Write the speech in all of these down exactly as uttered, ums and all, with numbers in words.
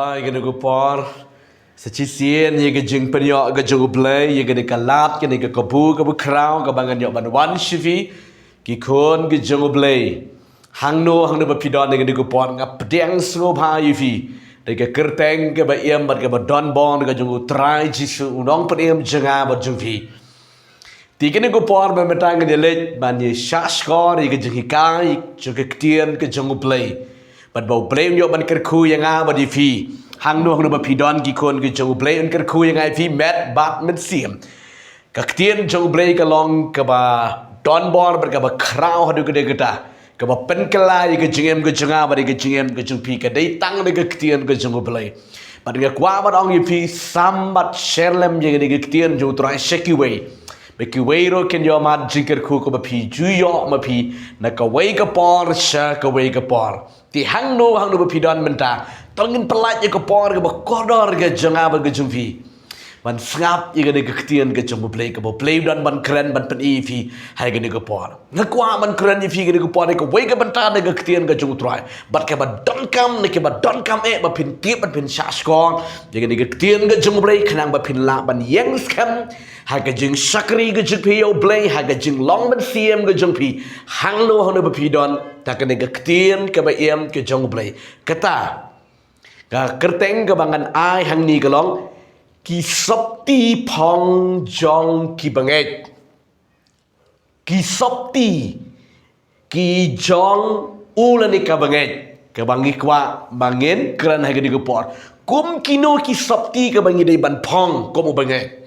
Ai, kane ka por sa shisien ïa ka jingpynïoh ka jong U Blei, ïa kane ka lad, kane ka kabu kaba khraw kaba ngan ïoh ban wan sha phi ki khun ka jong U Blei. Hangno hangno ba phi don ïa kane ka por, nga pdiang sngewbha ïa phi da ka kyrteng kaba im bad kaba donbor ka jong U Trai Jisu, U Nongpynim jong nga bad jong phi. Te kane ka por mynta ngan ïa leit ban ïa shahshkor ïa ka jinghikai jong ka ktien ka jong U Blei. Bad ba U Blei un ïoh ban kyrkhu ïa nga bad ïa phi. Hangno hangno ba phi don ki khun ka jong U Blei, un kyrkhu ïa nga ïa phi met bad mynsiem. Ka ktien jong U Blei ka long kaba donbor bad kaba khraw haduh katta katta, kaba pynkylla ïa ka jingim ka jong nga bad ïa ka jingim ka jong phi, ka dei tang da ka ktien ka jong U Blei. Bad nga kwah ban ong ïa phi, sam bad share lem ïa kane ka ktien jong U Trai sha kiwei, ba kiwei ruh kin ïoh mad jingkyrkhu kaba phi ju ïoh ma phi na kawei ka por sha kawei ka por. Te hangno hangno ba phi don mynta, to ngin pyllait ïa ka por kaba kordor ka jong nga bad ka jong phi ban sngap ïa kane ka ktien ka jong U Blei, kaba U Blei u don ban kren ban pyni ïa phi ha kane ka por. Nga kwah ban kren ïa phi kane ka por, kawei ka bynta na ka ktien ka jong U Trai, bad kaba donkam, na kaba donkam eh ba phin tip bad phin shahshkor ïa kane ka ktien ka jong U Blei, khnang ba phin lah ban ïeng skhem ha ka jingshakri ka jong phi ïa U Blei, ha ka jinglong mynsiem ka jong phi, hangno hangno ba phi don, da kane ka ktien kaba im ka jong U Blei. Kata ka kyrteng kaba ngan ai hangne ka long, ki sopti phong jong ki bangeit. Ki sopti, ki jong u lane ka bangeit, kaba ngi kwah ba ngin kren ha kane ka por. Kum kino ki sopti kaba ngi dei ban phong kum u bangeit?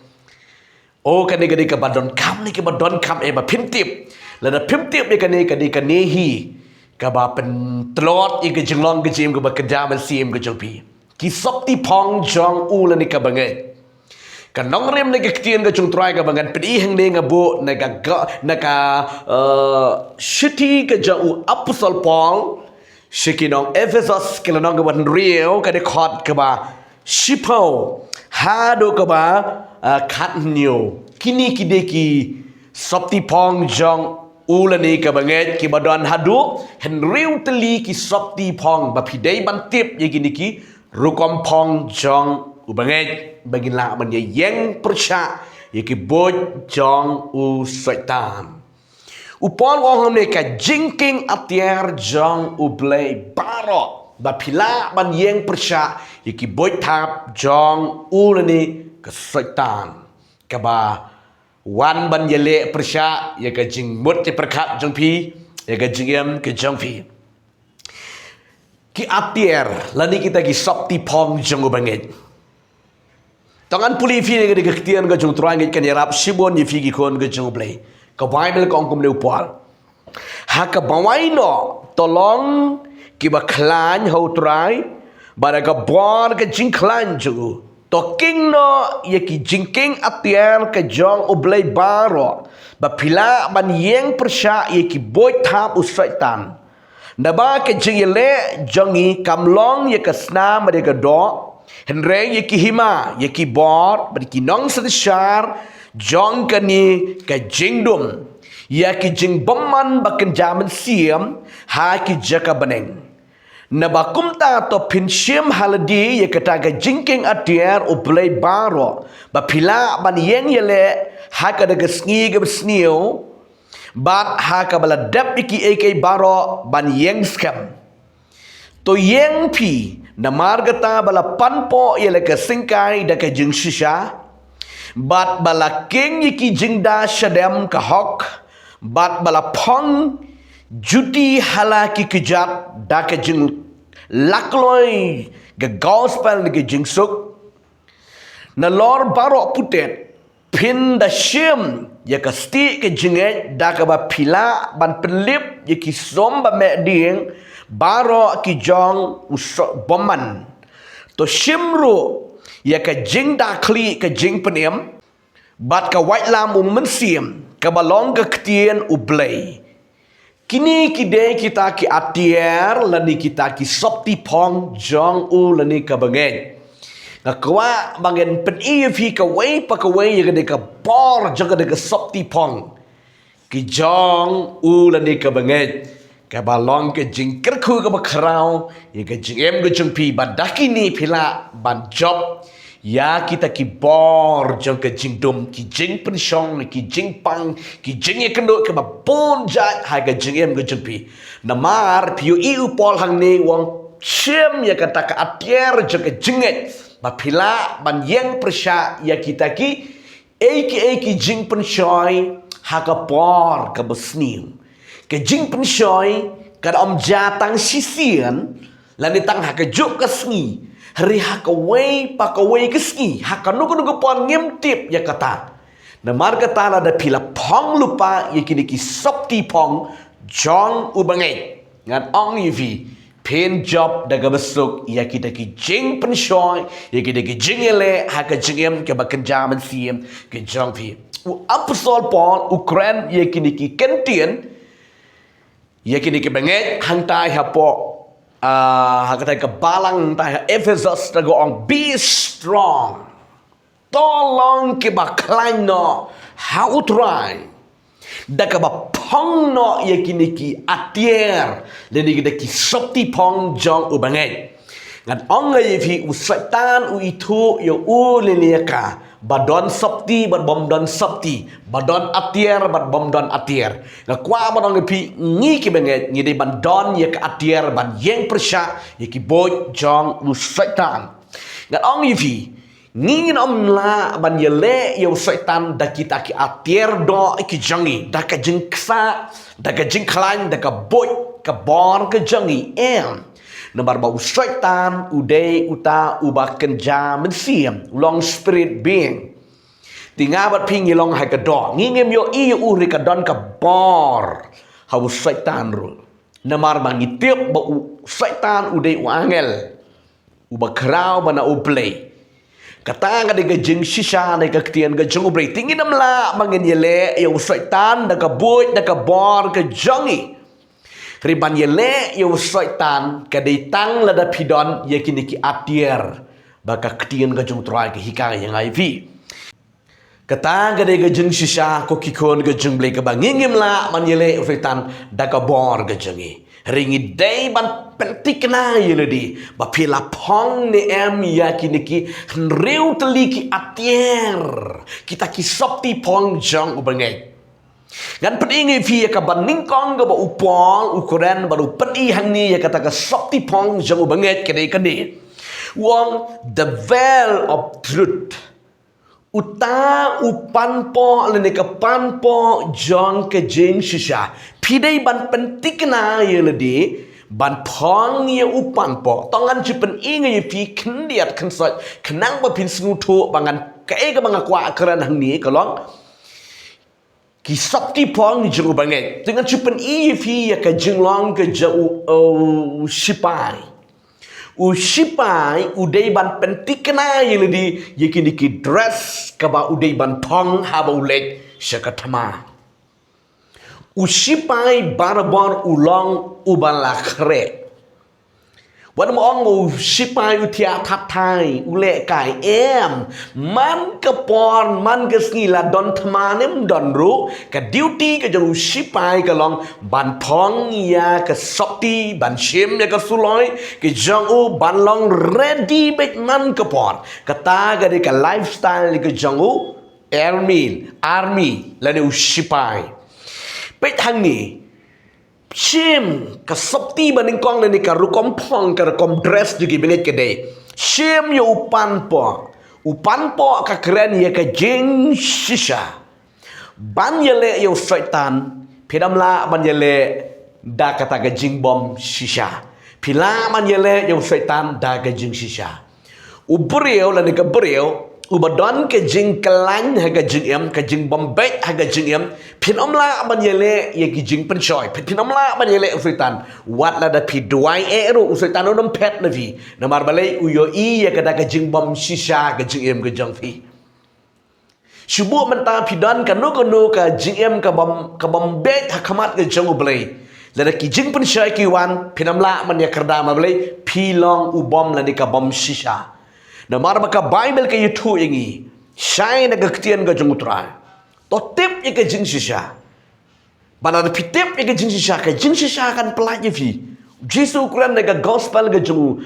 O, kane ka dei kaba donkam, ne kaba donkam eh ba phin tip. Lada phim tip ïa kane, ka dei kane hi kaba pyntlot ïa ka jinglong ka jingim kaba kynja mynsiem ka jong phi. Ki sopti phong jong u lane ka bangeit. Ka nongrim na ka ktien ka jong U Trai kaba ngan pyni hangne nga buh na ka, na ka, eh, shithi ka jong u Apostol Paul sha ki nong Ephesos, ka lynnong kaba hynriew, ka dkhot kaba shiphew haduh kaba, eh, khathynñiew. Kine ki dei ki sopti phong jong u lane ka bangeit, kiba don haduh hynriew tylli ki sopti phong. Ba phi dei ban tip ïa kine ki rukom phong jong u bangeit, ba ngin lah ban ïa ïeng pyrshah ïa ki buit jong u Soitan. U Paul u ong hangne, ka jingkieng atiar jong U Blei baroh, ba phi lah ban ïeng pyrshah ïa ki buit thap jong u lane ka Soitan, kaba wan ban ïaleh pyrshah ïa ka jingmut jingpyrkhat jong phi, ïa ka jingim ka jong phi. Ki atiar lane kita ki sopti phong jong u bangeit. To ngan pule ïa phi na ka ktien ka jong U Trai, ngeit kan ïarap shibun ïa phi ki khun ka jong U Blei. Ka Baibl ka ong kumne u Paul: Ha kaba ïaid noh, to long kiba khlaiñ ha U Trai, bad ha ka bor ka jingkhlaiñ jong u. To kieng noh ïa ki jingkieng atiar ka jong U Blei baroh, ba phi lah ban ïeng pyrshah ïa ki buit thap u Soitan. Naba ka jingïaleh jong ngi kam long ïa ka snam bad ïa ka doh, hynrei ïa ki hima, ïa ki bor bad ki nongsynshar jong kane ka jingdum, ïa ki jingbymman ba kynja mynsiem ha ki jaka bneng. Naba kumta to phin shim ha lade ïa kata ka jingkieng atiar U Blei baroh, ba phi lah ban ïeng ïaleh ha kata ka sngi kaba sniew, bad ha kaba la dep ïa kiei kiei baroh ban ïeng skhem. To ïeng phi, namar kata ba la panpoh ïa la ka syngkai da ka jingshisha, bad ba la kieng ïa ki jingda shadem ka hok, bad ba la phong juti ha la ki kjat da ka jinglakloi ka gospel ne ka jingsuk. Nalor baroh putet, phin da shim ïa ka stieh ka jingngeit da kaba phi lah ban pynlip ïa ki sum ba meh dieng baroh ki jong u soh bymman. To shim ruh ïa ka jingda khlieh ka jingpynim, bad ka waitlam u Mynsiem, kaba long ka ktien U Blei. Kine ki dei kita ki atiar lane kita ki sopti phong jong u lane ka bangeit. Nga kwah ba ngan pyni ïa phi kawei pa kawei ïa kane ka bor jong kane ka sopti phong ki jong u lane ka bangeit. Kaba long ka jingkyrkhu kaba khraw ïa ka jingim ka jong phi, ba da kine phi lah ban jop ïa kita ki bor jong ka jingdum, ki jingpynshong, ki jingpang, ki jingïakynduh kaba bun jait ha ka jingim ka jong phi. Namar phi ïohi u Paul hangne u ong, shim ïa kata ka atiar jong ka jingngeit, ba phi lah ban ïeng pyrshah ïa kita ki ei ki ei ki jingpynshoi ha ka por kaba sniew. Ka jingpynshoi kan ym jia tang shisien lane tang ha kajuh ka sngi, hynrei ha kawei pa kawei ka sngi, ha kano kano ka por ngim tip ïa kata. Namar kata lada phi la phong lypa ïa kine ki sopti phong jong u bangeit, ngan ong ïa phi, phin jop da kaba suk ïa kita ki jingpynshoi, ïa kita ki jingïaleh ha ka jingim kaba kynja mynsiem ka jong phi. U Apostol Paul u kren ïa kine ki kyntien, ïa kine ki bangeit hangtai hapoh, ah, ha katai ka balang hangtai ha Ephesus, da ka ong, be strong. To long kiba khlaiñ noh ha U Trai da kaba phong noh ïa kine ki atiar lane kita ki sopti phong jong u bangeit. Ngan ong ïa phi, u Soitan u ithuh ïa u lane ïa ka, ba don sopti bad bym don sopti, ba don atiar bad bym don atiar. Nga kwah ban ong ïa phi, ngi ki bangeit ngi dei ban don ïa ka atiar ban ïeng pyrshah ïa ki buit jong u Soitan. Ngan ong ïa phi, ngin ym lah ban ïaleh ïa u Soitan da kita ki atiar doh ki jong ngi, da ka jingksa, da ka jingkhlaiñ, da ka buit ka bor ka jong ngi, em. Namar ba u Soitan u dei uta uba kynja mynsiem, u long spirit being. Te nga bad phi ngi long ha ka doh, ngi ngim ïohi ïa u, hynrei ka don ka bor ha u Soitan ruh. Namar ba ngi tip ba u Soitan u dei u angel uba khraw ba na U Blei. Kata ka dei ka jingshisha na ka ktien ka jong U Blei. Te ngin ym lah ba ngin ïaleh ïa u Soitan da ka buit da ka bor ka jong ngi. Hynrei ban ïaleh ïa u Soitan ka dei tang lada phi don ïa kine ki atiar ba ka ktien ka jong U Trai ka hikai ïa nga ïa phi. Kata ka dei ka jingshisha, ko ki khun ka jong U Blei, kaba ngi ngim lah ban ïaleh ïa u Soitan da ka bor ka jong ngi. Hynrei ngi dei ban pynthikna ïa lade ba phi la phong ne em ïa kine ki hynriew tylli ki atiar, kita ki sopti phong jong u bangeit. Ngan pyni ïa phi ïa kaba nyngkong kaba u Paul u kren bad u pyni hangne ïa kata ka sopti phong jong u bangeit, ka dei kane. U ong the veil of truth. Uta u panpoh lane ka panpoh jong ka jingshisha. Phi dei ban pynthikna ïa lade ban phong ïa u panpoh. To ngan shu pyni ïa phi khyndiat khynsoit khnang ba phin sngewthuh ba ngan, kaei kaba nga kwah kren hangne ka long ki sopti phong jong u bangeit. Te ngan shu pyni ïa phi ïa ka jinglong ka jong u, u shipai. U shipai u dei ban pynthikna ïa lade ïa kine ki dress kaba u dei ban phong haba u leit sha ka thma. U shipai barabor u long uba la khreh. Wat ym ong u shipai u thiah thap thai, u leh kai, em. Man ka por, man ka sngi, la don thma ne ym don ruh, ka duty ka jong u shipai ka long ban phong ïa ka sopti, ban shim ïa ka suloi ka jong u, ban long ready beit man ka por. Kata ka dei ka lifestyle ka jong u army, army lane u shipai. Peit hangne, shim ka sopti ba nyngkong lane ka rukom phong, ka rukom dress jong ki bangeit ka dei, shim ïa u panpoh. U panpoh ka kren ïa ka jingshisha. Ban ïaleh ïa u Soitan, phin ym lah ban ïaleh da kata ka jingbym shisha. Phi lah ban ïaleh ïa u Soitan da ka jingshisha. U briew lane ka briew uba don ka jingkhlaiñ ha ka jingim, ka jingbym beit ha ka jingim, phin ym lah ban ïaleh ïa ki jingpynshoi, phin ym lah ban ïaleh u Soitan. Wat lada phi duwai eh ruh, u Soitan un ym phet na phi. Namar balei? U ïohi ïa kata ka jingbym shisha ka jingim ka jong phi. Shu buh mynta phi don kano kano ka jingim ka bym, ka bym beit ha khmat ka jong U Blei, lada ki jingpynshoi ki wan, phin ym lah ban ïakyrdan, namar balei? Phi long u bym lane ka bym shisha. Namar ba ka Baibl ka ïathuh ïa ngi shai na ka ktien ka jong U Trai. To tip ïa ka jingshisha. Bad lada phi tip ïa ka jingshisha, ka jingshisha kan pyllait ïa phi. Jisu u kren ha ka gospel ka jong u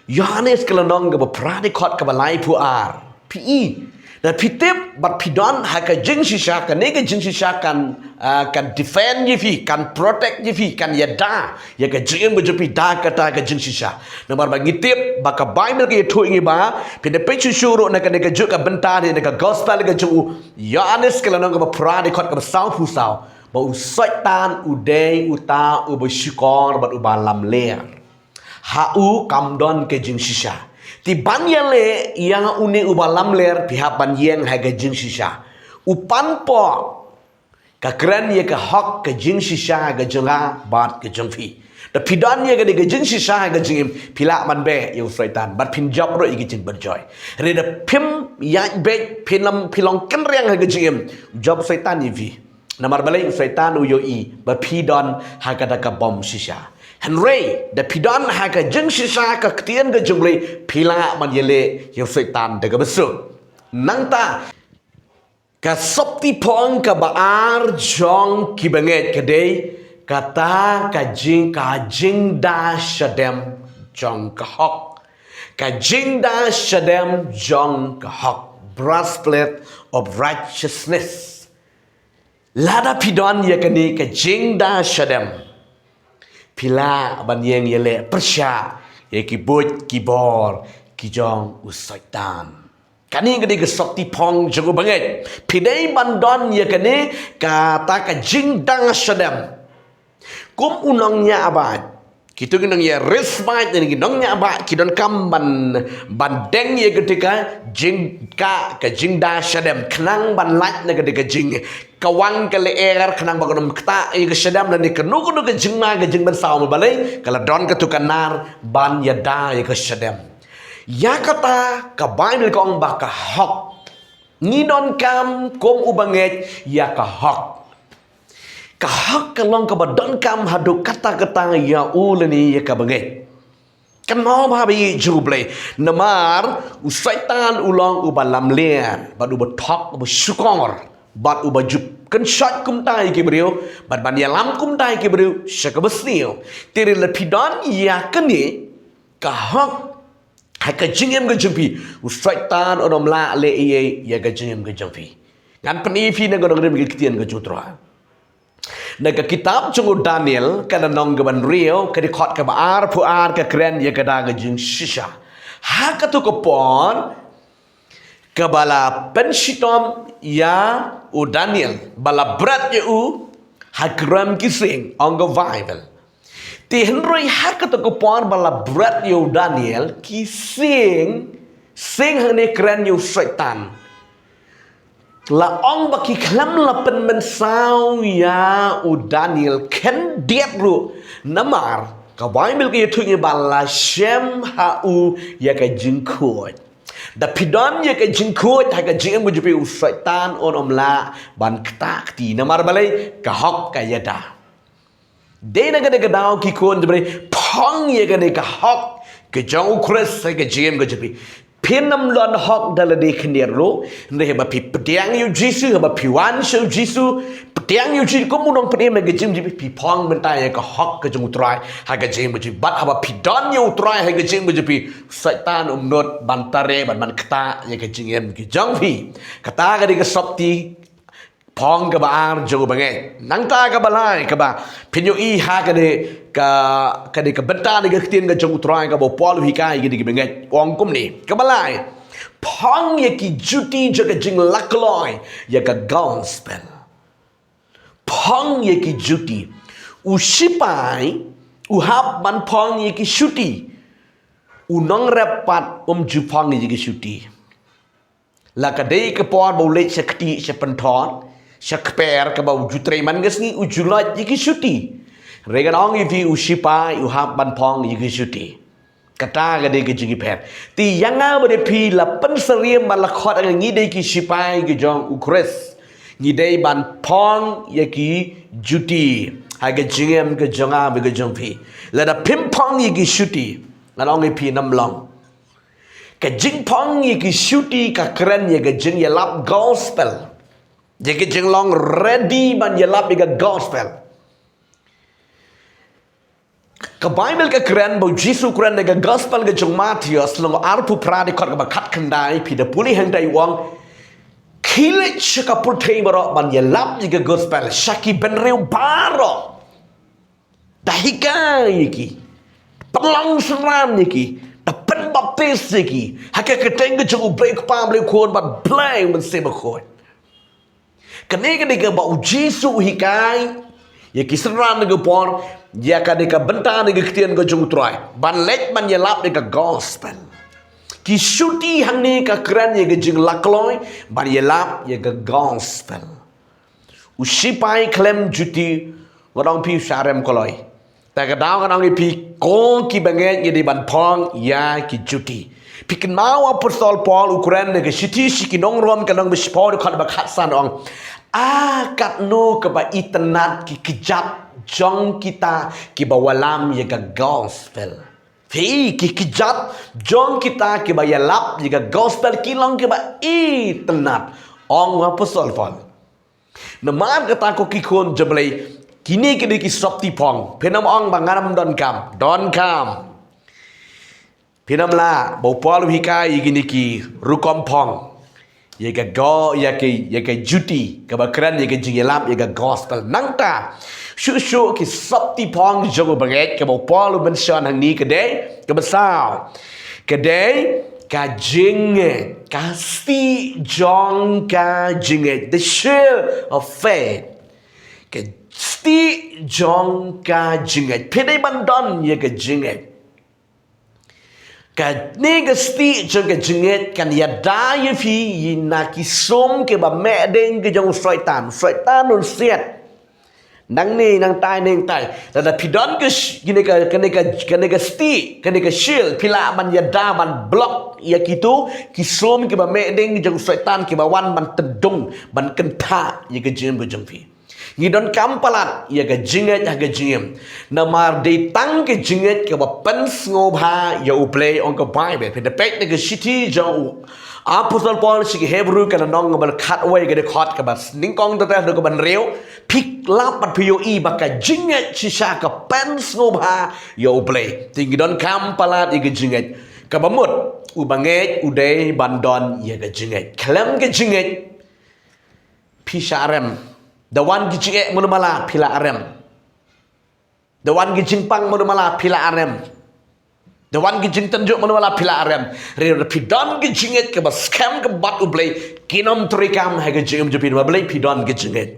Ïohannes ka lynnong kaba phra dkhot kaba laiphew ar. Phi i, lada phi tip bad phi don ha ka jingshisha, kane ka jingshisha kan, ah, kan defend ïa phi, kan protect ïa phi, kan ïada ïa ka jingim ka jong phi da kata ka jingshisha. Namar ba ngi tip ba ka Baibl ka ïathuh ïa ngi ba, phin da peit shuh shuh ruh na kane kajuh ka bynta ne na ka gospel ka jong u Ïohannes ka lynnong kaba phra dkhot kaba sawphew saw, ba u Soitan u dei uta uba shukor bad uba lamler. Ha u kam don ka jingshisha. Te ban ïaleh ïa une uba lamler phi hap ban ïeng ha ka jingshisha. U panpoh ka kren ïa ka hok, ka jingshisha ka jong nga bad ka jong phi. Lada phi don ïa kane ka jingshisha ha ka jingim, phi lah ban beh ïa u Soitan bad phin jop ruh ïa ka jingpynjot. Hynrei lada phim ïaid beit, phin lam, phi long kynriang ha ka jingim, u jop u Soitan ïa phi. Namar balei? U Soitan u ïohi ba phi don ha kata ka bym shisha. Hynrei lada phi don ha ka jingshisha ka ktien ka jong u Blei, phi lah ban ïaleh ïa u Soitan da kaba suk. Nangta, ka sopti phong kaba ar jong ki bangeit ka dei kata ka jing, ka jingda shadem jong ka hok. Ka jingda shadem jong ka hok. Breastplate of righteousness. Lada phi don ïa kane ka jingda shadem, phi lah ban ïeng ïaleh pyrshah ïa ki buit ki bor ki jong u Soitan. Kane ka dei ka sopti phong jong u bangeit. Phi dei ban don ïa kane kata ka jingda shadem. Kum u nongñiah bad kito ki nongñiah riewspah, ne ki nongñiah bad ki donkam ban, ban deng ïa kata ka jing, ka, ka jingda shadem khnang ban lait na kata ka jing, ka wang ka lyer khnang ba kan ym ktah ïa ka shadem, lane kano kano ka jingma ka jingpynsaw. Namar balei? Ka la don kato ka nar ban ïada ïa ka shadem. Ïa kata ka Baibl ka ong ba ka hok. Ngi donkam kum u bangeit ïa ka hok. Ka hok ka long kaba donkam haduh katta katta ïa u lane ïa ka bangeit. Kynmaw ba ha ba ïeit jong u Blei. Namar u Soitan u long uba lamler bad uba thok, uba shukor bad uba ju kynshait kumta ïa ki briew, bad ban ïalam kumta ïa ki briew sha kaba sniew. Te lada phi don ïa kane ka hok ha ka jingim ka jong phi, u Soitan un ym lah leh ei ei ïa ka jingim ka jong phi. Ngan pyni ïa phi na ka nongrim ka ktien ka jong u Trai. Na ka kitab jong u Daniel, ka lynnong kaba hynriew, ka dkhot kaba arphew ar, ka kren ïa kata ka jingshisha. Ha kato ka por kaba la pynshitom ïa u Daniel, ba la bret ïa u ha kren ki sieng, ong ka Baibl. Te hynrei ha kato ka por ba la bret ïa u Daniel, ki sieng, sieng hangne kren ïa u Soitan. La ong ba ki khlem la pynmynsaw ïa u Daniel khyndiat ruh, namar ka Baibl ka ïathuh ïa ngi ba la shem ha u ïa ka jingkhuid. Lada phi don ïa ka jingkhuid ha ka jingim ka jong phi, u Soitan un ym lah ban ktah kti. Namar balei? Ka hok ka ïada. Dei na kane ka daw ki khun jong u Blei, phong ïa kane ka hok ka jong u Khrist ha ka jingim ka jong phi. Phin ym don hok da lade khyndiat ruh, hynrei haba phi pdiang ïa u Jisu, haba phi wan sha u Jisu, pdiang ïa u Jisu kum u nongpynim ha ka jingim jong phi, phi phong mynta ïa ka hok ka jong u Trai ha ka jingim ka jong phi. Bad haba phi don ïa u Trai ha ka jingim ka jong phi, u Soitan um nud ban tare, ban, ban ktah ïa ka jingim ka jong phi. Kata ka dei ka sopti phong kaba ar jong u bangeit. Nangta kaba lai, kaba phin ïohi ha kane ka, kane ka bynta ne ka ktien ka jong u Trai kaba u Paul u hikai ïa kine ki bangeit, u ong kumne. Kaba lai, phong ïa ki juti jong ka jinglaitluid ïa ka gospel. Phong ïa ki juti. U shipai u hap ban phong ïa ki shuti. U nongrep pat um ju phong ïa ki shuti. La ka dei ka por ba u leit sha ktieh, sha pynthor, sha kper, kaba u ju trei man ka sngi, u ju lait ïa ki shuti. Hynrei ngan ong ïa phi, u shipai u hap ban phong ïa ki shuti. Kata ka dei ka jingïapher. Te ïa nga bad ïa phi, la pynsyriem bad la khot ïa ngi dei ki shipai ki jong u Khrist. Ngi dei ban phong ïa ki juti ha ka jingim ka jong nga bad ka jong phi. Lada phim phong ïa ki shuti, ngan ong ïa phi, ym long. Ka jingphong ïa ki shuti ka kren ïa ka jingïalap gospel. Ïa ka jinglong ready ban ïalap ïa ka gospel. Ka Baibl ka kren ba u Jisu u kren ha ka gospel ka jong u Mathaios lynnong arphew phra dkhot kaba khatkhyndai, phi da pule hangtai u ong, khie leit sha ka pyrthei baroh ban ïalap ïa ka gospel sha ki bynriew baroh. Da hikai ïa ki, pynlong synran ïa ki, da pynbaptis ïa ki ha ka kyrteng ka jong U Blei Kpa, Blei Khun bad Blei Mynsiem Bakhuid. Kane ka dei kaba u Jisu u hikai ïa ki synran na ka por, ïa kane ka bynta na ka ktien ka jong U Trai, ban leit ban ïalap ïa ka gospel. Ki shuti hangne ka kren ïa ka jinglakloi ban ïalap ïa ka gospel. U sipai khlem juti, nga ong phi, u sah rem kloi. Te ka daw nga ong ïa phi, ko ki bangeit, ngi dei ban phong ïa ki juti. Phi kynmaw u apostol Paul u kren ha ka shithi sha ki nong Rom ka lynnong ba shiphew dkhot ba khatsan, u ong, ah, katno kaba itynnad ki kjat jong kita kiba wallam ïa ka gospel. Phi, ki kjat jong kita kiba ïalap ïa ka gospel ki long kiba itynnad, ong u apostol Paul. Namar kata ko ki khun jong U Blei, kine ki dei ki sopti phong. Phin ym ong ba ngan ym donkam, donkam. Phin ym lah, ba u Paul u hikai ïa kine ki rukom phong, ïa ka go, ïa ka, ïa ka juti kaba kren ïa ka jingïalap ïa ka gospel. Nangta shuh shuh ki sopti phong jong u bangeit kaba u Paul u mention hangne ka dei, kaba saw, ka dei ka jingngeit, ka stieh jong ka jingngeit, the shield of faith. Ka stieh jong ka jingngeit. Phi dei ban don ïa ka jingngeit. Kane ka stieh jong ka jingngeit kan ïada ïa phi na ki sum kiba meh ding ki jong u Soitan. Soitan un siat. Nangne nangtai nangtai. Lada phi don ka sh-, kane ka, kane ka, kane ka stieh, kane ka shield, phi lah ban ïada, ban block ïa kito ki sum kiba meh ding ki jong u Soitan kiba wan ban tdong, ban kynthah ïa ka jingim ka jong phi. Ngi donkam palat ïa ka jingngeit ha ka jingim. Namar dei tang ka jingngeit kaba pynsngewbha ïa U Blei, ong ka Baibl. Phi da peit na ka shithi jong u apostol Paul sha ki Hebru ka lynnong ba khatwei ka dkhot kaba nyngkong te te haduh kaba hynriew. Phi lap bad phi ïohi ba ka jingngeit shisha ka pynsngewbha ïa U Blei. Te ngi donkam palat ïa ka jingngeit. Kaba mut, u bangeit u dei ban don ïa ka jingngeit. Khlem ka jingngeit, phi shah rem. Da wan ki jingeh mano mala phi lah rem. Da wan ki jingpang mano mala phi lah rem. Da wan ki jingtynjuh mano mala phi lah rem. Hynrei lada phi don ki jingngeit kaba skhem kaba bad U Blei, kin ym treikam ha ka jingim jong phi namar balei? Phi don ki jingngeit.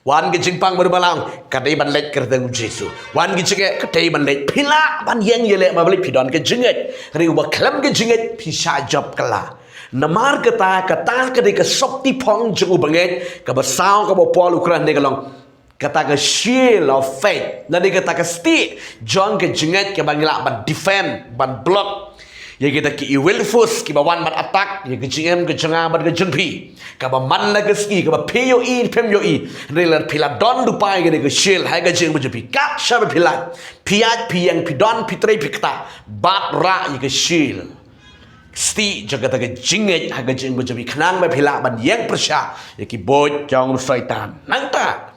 Wan ki jingpang mano mala, ka dei ban leit kyrteng U Jisu. Wan ki jingeh, ka dei ban leit. Phi lah ban ïeng ïaleh namar balei? Phi don ki jingngeit. Hynrei uba khlem ki jingngeit, phi shah jop kylla. Namar kata, kata ka dei ka sopti phong jong u bangeit, kaba saw kaba u Paul u kren hangne ka long kata ka shield of faith, lane kata ka stieh jong ka jingngeit kaba ngi lah ban defend, ban block ïa kita ki evil force kiba wan ban attack ïa ka jingim ka jong nga bad ka jong phi. Kaba man la ka sngi, kaba phi ïohi phim ïohi, hynrei lada phi la don lypa ïa kane ka shield ha ka jingim ka jong phi, kat shaba phi lait, phi ïaid phi ïeng, phi don phi trei phi ktah, bat rah ïa ka shield, stieh jong kata ka jingngeit ha ka jingim ka jong phi, khnang ba phi lah ban ïeng pyrshah ïa ki buit jong u Soitan. Nangta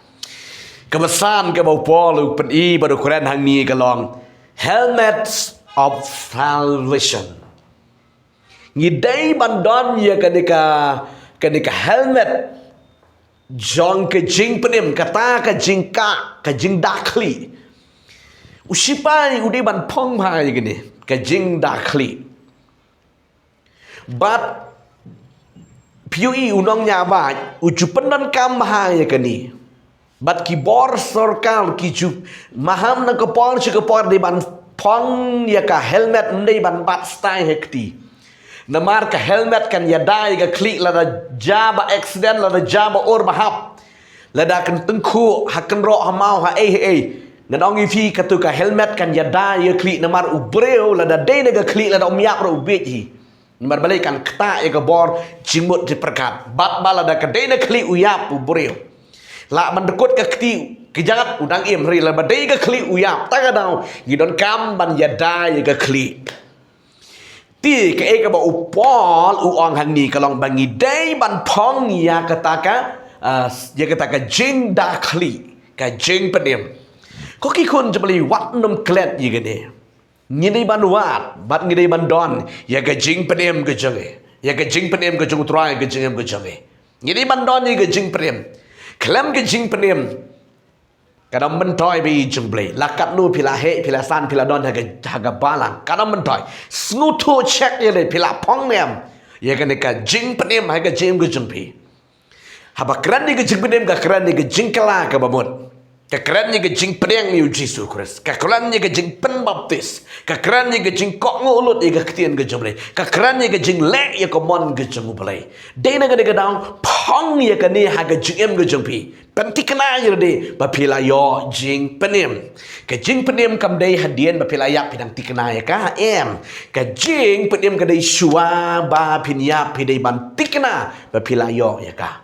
kaba san kaba u Paul u pyni bad u kren hangne ka long helmets of salvation. Ngi dei ban don ïa kane ka, kane ka helmet jong ka jingpynim, kata ka jingkah, ka jingda khlieh. U sipai u dei ban phong bha ïa kane ka jingda khlieh. Bad phi ïohi u nongñiah wait u ju pyndonkam bha ïa kane. Bad ki bor sorkar ki ju maham na ka por sha ka por dei ban phong ïa ka helmet, ym dei ban bat stai ha kti. Namar ka helmet kan ïada ïa ka khlieh lada jia ba accident, lada jia ba ur ba hap. Lada kan tyngkhuh ha kynroh, ha maw, ha ei ha ei. Ngan ong ïa phi, katu ka helmet kan ïada ïa ka khlieh namar u briew lada dei na ka khlieh lada um ïap ruh u bieit hi. Namar balei? Kan ktah ïa ka bor jingmut jingpyrkhat. Bad ba lada ka dei na khlieh u ïap u briew, lah ban dkut ka kti ka jait u dang im, hynrei lada ba dei ka khlieh u ïap. Ta ka daw ngi donkam ban ïada ïa ka khlieh. Te kaei kaba u Paul u ong hangne ka long ba ngi dei ban phong ïa kata ka, ah, ïa kata ka jingda khlieh, ka jingpynim. Ko ki khun jong U Blei, wat nym klet ïa kane. Ngi dei ban wad, bad ngi dei ban don ïa ka jingpynim ka jong ngi, ïa ka jingpynim ka jong U Trai, ïa ka jingim ka jong ngi. Ngi dei ban don ïa ka jingpynim. Khlem ka jingpynim, kan ym myntoi ba ïeit jong U Blei. La katno phi la heh, phi la san, phi la don ha ka, ha ka balang, kan ym myntoi. Sngewthuh, check ïa lade, phi la phong ne em ïa kane ka jingpynim ha ka jingim ka jong phi. Haba kren ïa ka jingpynim, ka kren ïa ka jingkylla kaba mut. Ka kren ïa ka jingpdiang ïa U Jisu Khrist. Ka kren ïa ka jingpynbaptis. Ka kren ïa ka jingkohnguh lut ïa ka ktien ka jong U Blei. Ka kren ïa ka jingleh ïa ka mon ka jong U Blei. Dei na kane ka daw, phong ïa kane ha ka jingim ka jong phi. Pynthikna ïa lade ba phi la ïoh jingpynim. Ka jingpynim kam dei hadien ba phi la ïap phi dang thikna ïa ka, em. Ka jingpynim ka dei shuwa ba phin ïap, phi dei ban thikna ba phi la ïoh ïa ka.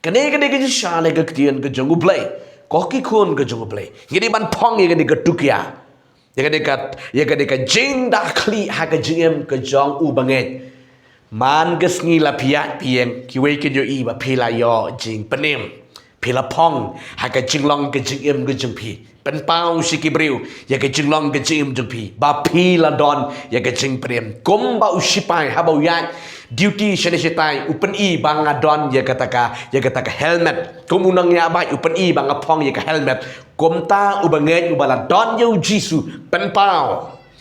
Kane ka dei ka jingshisha na ka ktien ka jong U Blei. Ko ki khun ka jong U Blei, ngi dei ban phong ïa kane ka tukia, ïa kane ka, ïa kane ka jingdakhlieh ha ka jingim ka jong u bangeit. Man ka sngi la phi ïaid phi ïeng, kiwei kin ïohi ba phi la ïoh jingpynim. Phi la phong ha ka jinglong ka jingim ka jong phi. Pynpaw sha ki briew ïa ka jinglong ka jingim jong phi, ba phi la don ïa ka jingpynim. Kumba u shipai haba u ïaid duty shane shatai, u pyni ba nga don ïa kata ka, ïa kata ka helmet. Kum u nongñiah bike, u pyni ba nga phong ïa ka helmet. Kumta u bangeit uba la don ïa U Jisu, pynpaw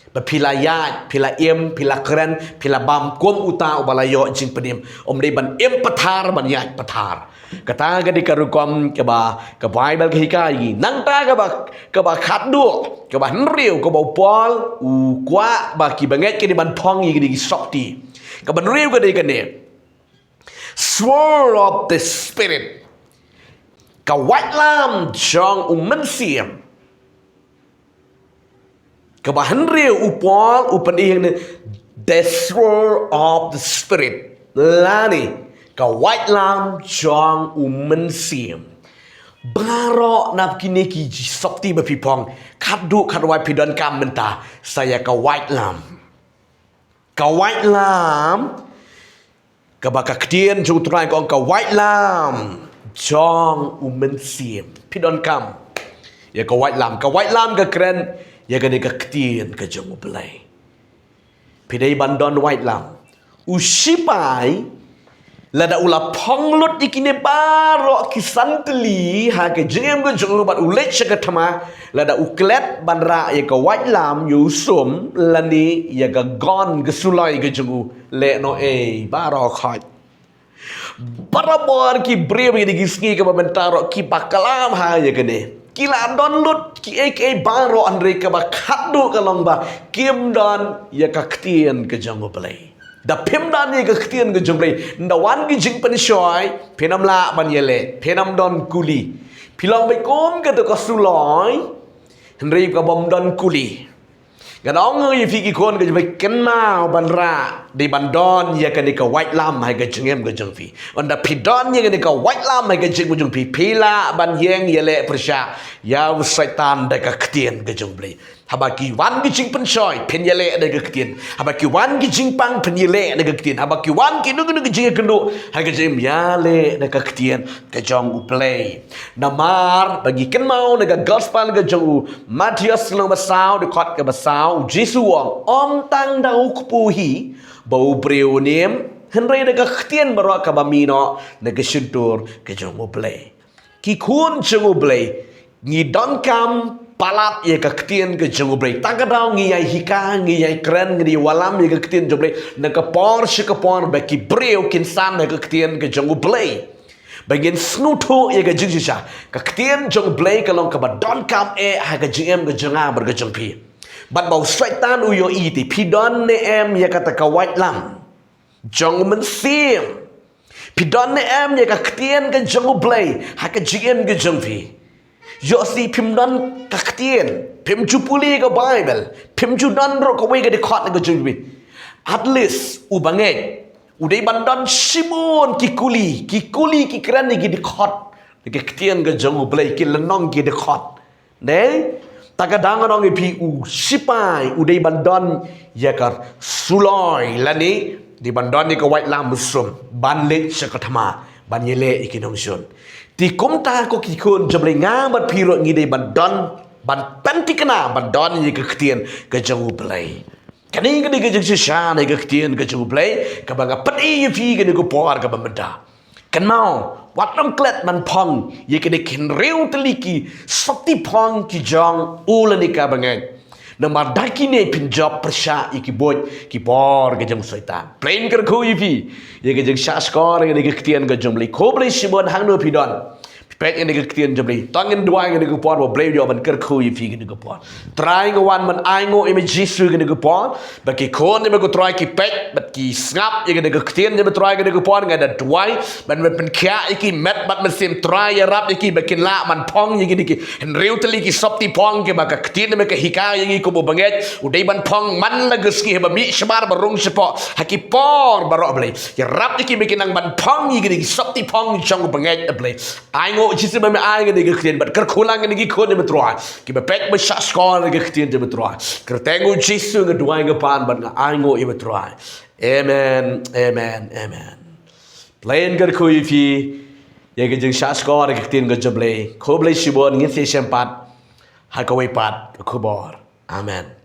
ba phi la ïaid, phi la im, phi la kren, phi la bam kum uta uba la ïoh jingpynim. Ym dei ban im pathar, ban ïaid pathar. Kata ka dei ka rukom kaba ka Baibl ka hikai ïa ngi. Nangta kaba, kaba khatduh, kaba hynriew, kaba u Paul u kwah ba ki bangeit ki dei ban phong ïa kine ki sopti. Kaba hynriew ka dei kane. Sword of the Spirit. Ka waitlam jong U Mynsiem. Kaba hynriew u Paul u pyni hangne, the sword of the Spirit. Lane ka waitlam jong U Mynsiem. Baroh na kine ki sopti ba phi phong, khatduh khatwai phi donkam mynta sa ïa ka waitlam. Ka waitlam, kaba ka ktien jong U Trai ka ong, ka waitlam jong U Mynsiem. Phi donkam ïa ka waitlam. Ka waitlam ka kren ïa kane ka ktien ka jong U Blei. Phi dei ban don waitlam. U shipai, lada u la phong lut ïa kine baroh ki san tylli ha ka jingim ka jong u bad u leit sha ka thma, lada u klet ban rah ïa ka waitlam, ïa u sum lane ïa ka gun ka suloi ka jong u, leh noh ei baroh khoit. Barabor ki briew ïa kine ki sngi kaba mynta ruh kiba klam ha ïa kane. Ki la don lut kiei kiei baroh, hynrei kaba khatduh ka long ba kim don ïa ka ktien ka jong U Blei. Da phim don ïa ka ktien ka jong U Blei, nda wan ki jingpynshoi, phin ym lah ban ïaleh, phin ym don kuli. Phi long beit kum kata ka suloi, hynrei ka bym don kuli. Ngan ong ïa phi ki khun ka jong U Blei, kynmaw ban rah, dei ban don ïa kane ka waitlam ha ka jingim ka jong phi. Ynda phi don ïa kane ka waitlam ha ka jingim ka jong phi, phi lah ban ïeng ïaleh pyrshah ïa u Soitan da ka ktien ka jong U Blei. Haba ki wan ki jingpynshoi, phin ïaleh da ka ktien. Haba ki wan ki jingpang, phin ïaleh da ka ktien. Haba ki wan kino kino ki jingïakynduh ha ka jingim, ïaleh da ka ktien ka jong U Blei. Namar ba ngi kynmaw na ka gospel ka jong u Mathaios lynnong ba saw, dkhot kaba saw, u Jisu u ong, ym tang da u kpu hi ba u briew un im, hynrei da ka ktien baroh kaba mih noh na ka shyntur ka jong U Blei. Ki khun jong U Blei, ngi donkam palat ïa ka ktien ka jong U Blei. Tang ka daw ngi ïai hikai, ngi ïai kren, ngi ïai wallam ïa ka ktien jong U Blei na ka por sha ka por, ba ki briew kin san ïa ka ktien ka jong U Blei, ba ngin sngewthuh ïa ka jingshisha. Ka ktien jong U Blei ka long kaba donkam eh ha ka jingim ka jong nga bad ka jong phi. Bad ba u Soitan u ïohi te, phi don ne em ïa kata ka waitlam jong U Mynsiem? Phi don ne em ïa ka ktien ka jong U Blei ha ka jingim ka jong phi? Ïoh si phim don ka ktien, phim ju pule ka Baibl, phim ju don ruh kawei ka dkhot na ka jong phi, at least u bangeit u dei ban don shibun ki kuli, ki kuli ki kren ïa ki dkhot, ïa ka ktien ka jong U Blei, ki lynnong ki dkhot. Ne? Ta ka dang ngan ong ïa phi, u shipai u dei ban don ïa ka suloi lane dei ban don ïa ka waitlam sum ban leit sha ka thma ban ïaleh ïa ki nongshun. Te kumta ko ki khun jong U Blei, nga bad phi ruh ngi dei ban don ban pynthikna ban don ïa ka ktien ka jong U Blei. Kane ka dei ka jingshisha na ka ktien ka jong U Blei kaba nga pyni ïa phi kane ka por kaba mynta. Kynmaw, wat nym klet ban phong ïa kine ki hynriew tylli ki sopti phong ki jong u lane ka bangeit. Namar da kine phin jop pyrshah ïa ki buit ki bor ka jong Soitan. Plain kyrkhu ïa phi ïa ka jingshah skor ïa ka ktien ka jong U Blei. Khublei shibun hangno phi don. Phi peit ïa ka ktien jong U Blei. Tang ngin duwai ïa ka por ba U Blei u ïoh ban kyrkhu ïa phi ïa ka por. Trai, nga wan ban ainguh ïa me Jisu ïa ka por. Ba ki khun jong me ko Trai ki peit bad ki sngap ïa ka ktien jong me Trai ïa ka por, nga da duwai ban me pynkhiah ïa ki met bad mynsiem Trai, ïarap ïa ki ba kin lah ban phong ïa kine ki hynriew tylli ki sopti phong kiba ka ktien jong me ka hikai ïa ngi kum u bangeit. U dei ban phong man la ka sngi haba mih shabar ba rung shapoh ha ki por baroh Blei. Ïarap ïa ki ba kin nang ban phong ïa kine ki sopti phong jong u bangeit Blei. Ainguh Jisu ba me ai ïa ka ktien bad kyrkhu lang ïa ki khun jong me Trai kiba peit ba shah skor ïa ka ktien jong me Trai. Kyrteng u Jisu nga duwai nga pan bad nga ainguh ïa me Trai. Amen, amen, amen. Plain kyrkhu ïa phi ïa ka jingshah skor ïa ka ktien ka jong U Blei. Khublei shibun, ngin sa ïashem pat ha kawei pat ka khubor. Amen.